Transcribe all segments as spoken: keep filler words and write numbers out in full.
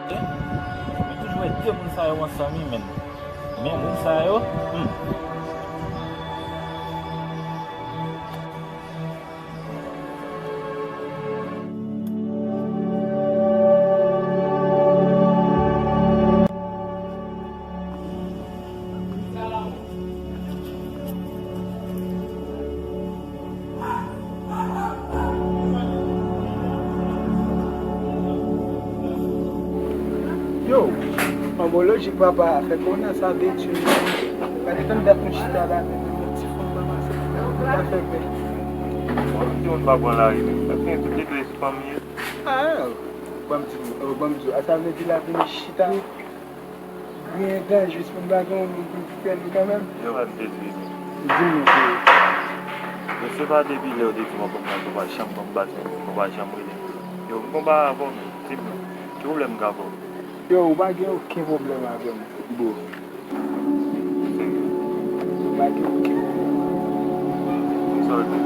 Mwen toujou wè de moun sa yo ansanm, wi, men. Men moun sa yo, hmm. Yo, anbo lojik papa a fè konnen sa detwi. Pa detann dat nou chita la, men nou ti fon nan mase. Pa fè pè. Bon, timoun pa pran lari, men. Sa fè tout lide fanmi yo. Ah, ban m di nou, oh, ban m di nou. Ah, sa vle di l ap vin chita. Gen tan jis pou n pa gen yon moun pou n fè nou kanmenm. Yo pa t detwi. Di nou, frè. Yo, se pa depi lè yo te di w konn nan, yo pa janm konn bat, yo pa janm rele. Yo, m konn pa avè w, men, di m, ki pwoblèm m ka ba w? Yo, ou pa gen okenn pwoblèm avè m, bro. Ou pa gen okenn pwoblèm. Sa w di?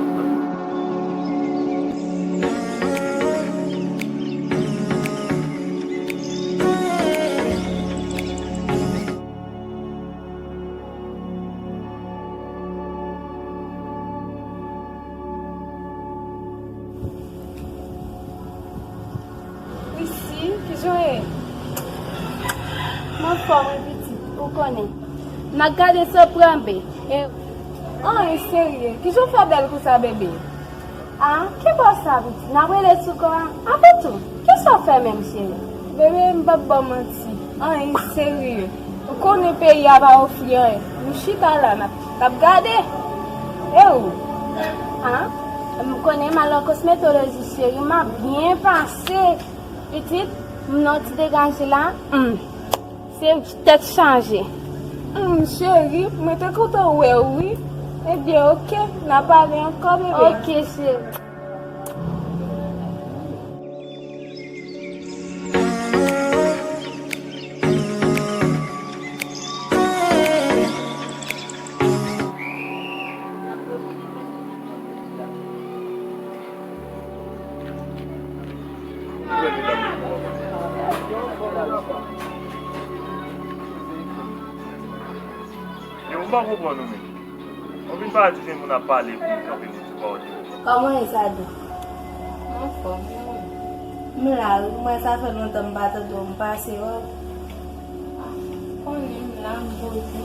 Prisi, kijan w ye? M anfòm wi pitit, ou konnen. M ap gade san pran be. E, anyen serye, kijan w fè bèl konsa, bebe? Ah, ki bò sa, pitit? N ap rele sou kò a? Apre tou, kisa w fè menm, cheri? Bebe, m p ap ba w manti. Anyen serye. Ou konnen peyi a pa ofri anyen. M chita la, m ap, m ap gade. E ou? Ah, m konnen m al nan kosmetoloji, cheri, m ap byen pase. Pitit, m nan ti degaje la. Hmm. Se tèt chaje. Hmm, cheri, mwen te kontan wè w, wi. Ebyen, oke, n a pale ankò, bebe. Oke, cheri. Yo, m pa konprann ou menm. Ou vin pale ti moun ap pale pou kanpe moun sou pawòl. Kòman w ye, Sado? M anfòm, e ou menm? M la wi, m wè sa fè lontan m pa tande w, m pase wè w. Ah, konnen m la, m poze.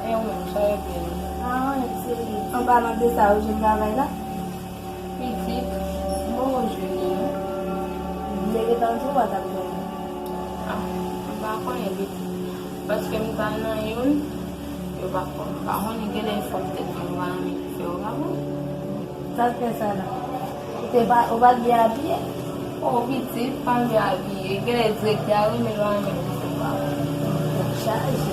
E ou menm, sa regle? Ah, anyen serye. An palan de sa, ou jwenn travay la? Pitit, m poko jwenn li non. M te gentan di w pa t ap jwenn li. Ah, m pa konnen pitit. Paske m t al nan youn, yo pa fè m. M pa konnen, genlè e fòm tèt mwen, m pa renmen ki fè yo pa fè m. Sa k fè sa la? Ou te pa, ou pa t byen abiye? O pitit, pa byen abiye. Genlè direktè a renmen l, pa renmen l, se pa. Tèt chaje.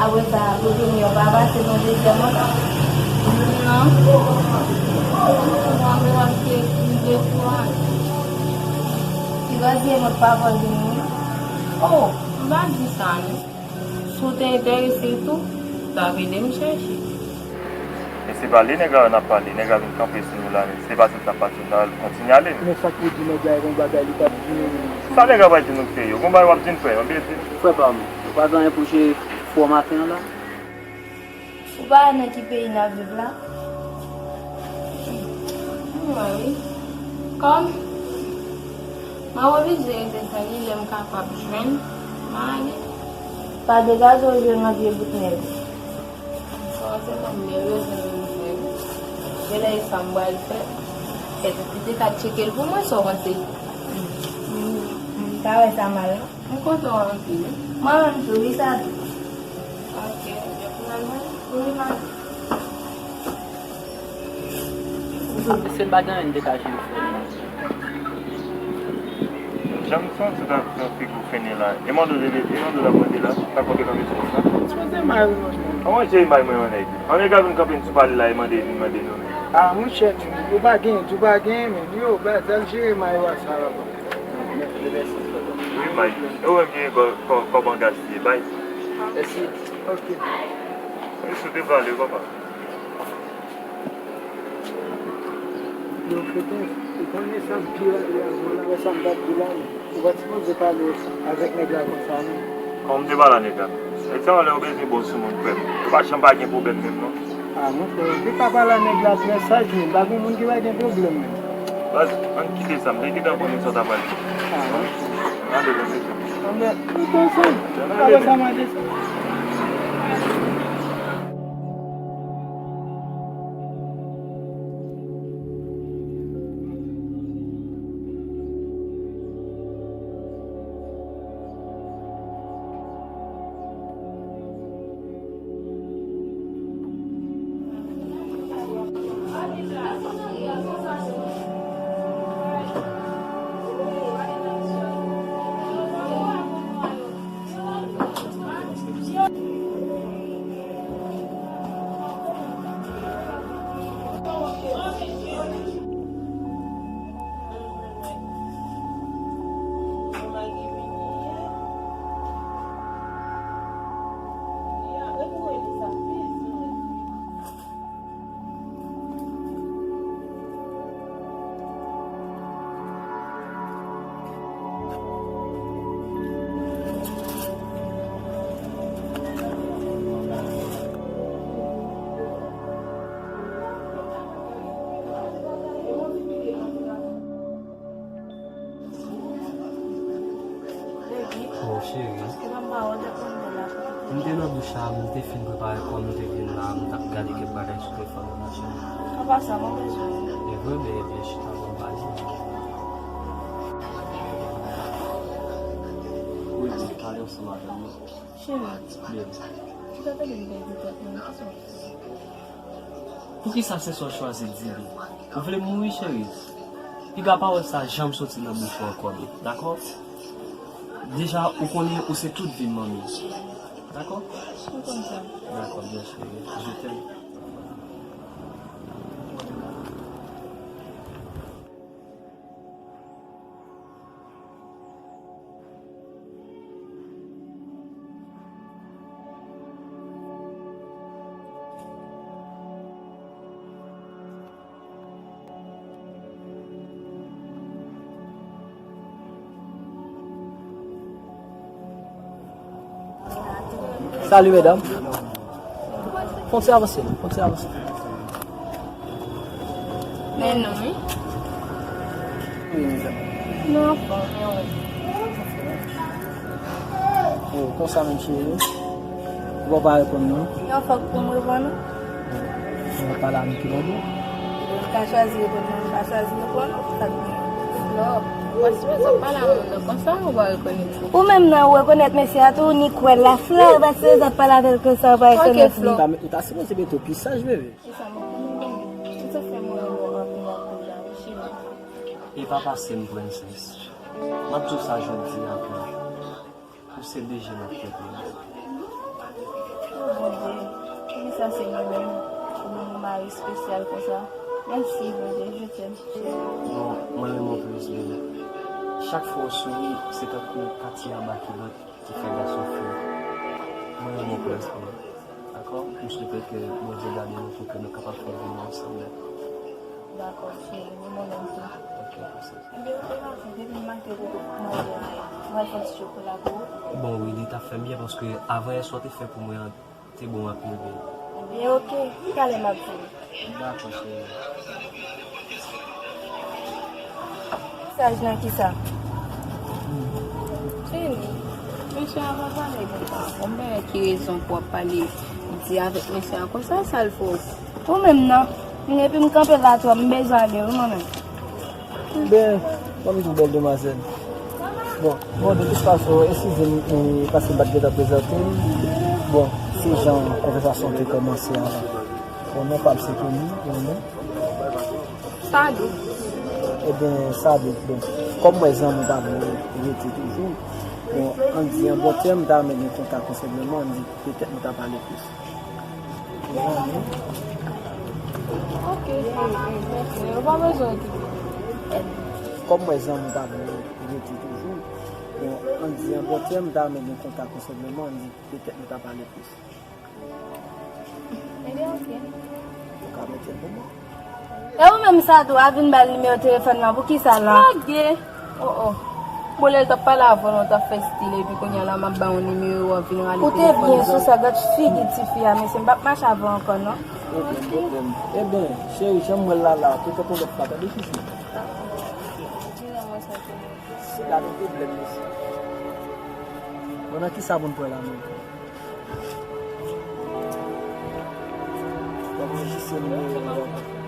Apre sa, gouvènè an pa pase nan dezyèm ankò? Non. Mwen menm ap te dekouraje. Ti gazye mwen pa pran vini. O, m pa di sa non. Si w te enterese tou, w t ap ede m chèche. E se pale nèg la n ap pale, nèg la vin kanpe sou nou la, men se pati n t ap pati, n ta kontinye ale. Men sa k pou di nèg la, e gon bagay li t ap di nou. Sa nèg la pral di nou k fè yo? Gon bagay w ap di n fè, ann byen di n. Frè pa m, ou pa gen anyen pou w jere fò maten an la? Ou pa wè nan ki peyi n ap viv la? M wè wi. Kòm m ap oblije rete san li, lè m kapab jwenn, m a ale. Pa degaje w jwe nan vye bout nèg. Sa se kòm m byen bezwen vin fè wi. Genlè e sa m pral fè. Kèt, ou te ka tcheke l pou mwen, sa w panse? M, m pa wè sa mal non. M kontan w anpil wi. Mwen menm tou wi, Sado. Ok, ebyen pou n al manje. Wi, manje. Ou sou di se pa gen anyen n te ka jere fè non. Jan m santi nan, nan figi w fennen la. E mande w te, e mande w t ap mande la, sa k w te kanpe sou mwen la? Sipoze m al wi, monchè. Kòman jere may mwen yon nèg? Yon nèg ap vin kanpe n sou pale la, e mande, vin mande nou. Ah, monchè, ou pa gen, ou pa gen, men yo, baz, al jere may ou a sa la. Wi, may. E ou menm ki gen kò, kò, kòb an gaspiye, bay. Mèsi. Ok. Mèsi, ou te pale, papa. Yo, fete, Konn mesaj ki rale a, mwen wè sa m t ap di la, ou pa t sipoze pale avèk nèg la konsa, non. Kòman m te pale a nèg la? Nèg sa yo lè yo bezwen bon sou moun, frè m. Yo pa janm pa gen pwoblèm menm, non. Ah, monchè, ou te ka pale a nèg la trè saj, men pa gen moun ki pa gen pwoblèm, men. Baz, ann kite sa, m te gentan konnen sa w t ap pral di. Ah, monchè. Ann ale, monchè. Anben, ou konn sa. Ann ale, apre sa, m a desann. Baby, oh, cheri, èske m pa wè w te konn la? M te nan douch la, m te fin prepare kò m, m te vin la, m t ap gade kèk bagay sou telefòn nan, cheri. Apa sa, mwen bezwen w. E vre, men, ebyen, chita pou n pale. Wi, baby, pale ansanm avè m, non. Cheri, baby, m ta tande m pèdi tèt mwen, kisa w fè? Poukisa se sa w chwazi di li? Ou vle mouri, cheri? Piga pawòl sa janm soti nan bouch ou ankò, baby, dakò? Deja, ou konnen ou se tout vi m, manmi. Dakò? Ou konn sa. Dakò, byen, cheri. Je t'aime. Salut, medam. Fon ti avanse, fon ti avanse. Men non, wi. Wi, medam. Non, anfòm, men wi. Oh, konsa menm, cheri. Ou pa reponn non. Yon fòk pou m reponn ou. Mwen ap pale a Niki Bambo. Ou ka chwazi reponn mwen, ou ka chwazi reponn ou, sa k gen. Flò, ou pa sipoze ap pale a moun nan konsa, ou pa rekonèt li. Ou menm nan, ou rekonèt mesye a tou, ni kwè la, Flò, ou pa sipoze ap pale avè l konsa, ou pa rekonèt li. Ou ta, ou ta sipoze pito pi saj, bebe. E sa mwen konnen, ou te fè mwen renmen w anpil, anpil la, wi, cheri. E pa pase m, prensès. M ap di w sa jodi a ke ou se deje nan tèt mwen. O Bondye, poukisa se mwen menm ou ban m yon mari espesyal konsa? Mèsi, Bondye, je t'aime, cheri. Bon, mwen renmen w plis, bebe. Chak fwa w souri, se tankou katiye anba kilòt ki fè gason fou. Mwen renmen w plis, bebe. Dakò? M swete ke Bondye gade nou pou ke nou kapab fè vi nou ansanm. Dakò, cheri, ni mwen menm tou. Ok, mèsi. Ebyen, ok, maten, depi maten pou mwen, mwen fè ti chokola pou ou. Bon, wi, li t ap fè m byen paske avan yè swa w te fè pou mwen an, te bon anpil, bebe. Ebyen, ok, talè m ap vini. Dakò, cheri. Saj nan kisa? Cheri, mesye a pa pale konsa. Bon, men ki rezon pou w ap pale di avèk mesye a konsa, sa l fè w? Ou menm nan. Epi m kanpe la twòp, m bezwen ale wi mwen menm. Ben, ban m di w bèl demwazèl. Bon, bon, de tout fason, eskize m, e, paske m pa t gentan prezante m. Bon, se jan konvèsasyon te kòmanse a. Bon, non pa m se Tony, ou menm? Salut. Ebyen, salut. Bon, kòm mwen zanmi w pa vle rete toujou, bon, ann di an bon tèm, m ta renmen gen kontak ou senpleman, ann di petèt nou ta pale plis. Ok, mèsi. Ou pa bezwen okipe. Kòm mwen zanmi w pa vle rete toujou, bon, ann di an bon tèm, m ta renmen gen kontak ou senpleman, ann di petèt nou ta pale plis. Ebyen, ok. Ou ka mete l pou mwen? E ou menm sa tou, a vin ba l nimewo telefòn nan, pou ki sa la? Lage. Oh, oh. Bon, lè l t ap pale avè w, w t ap fè stil, epi kounye a la, m ap ba w nimewo, w ap vin rale telefòn nan. Ou te byen sou sa, gad figi tifi a, mesye, m p ap mache avè w ankò, non. Okenn pwoblèm. Eben, cheri, jan m wè l la la, petèt yon lòt fwa, tande, fifi. Se gade pwoblèm, mesye. Bon, nan ki sa pou n pran la menm? Bon, mwen jis se nimewo a.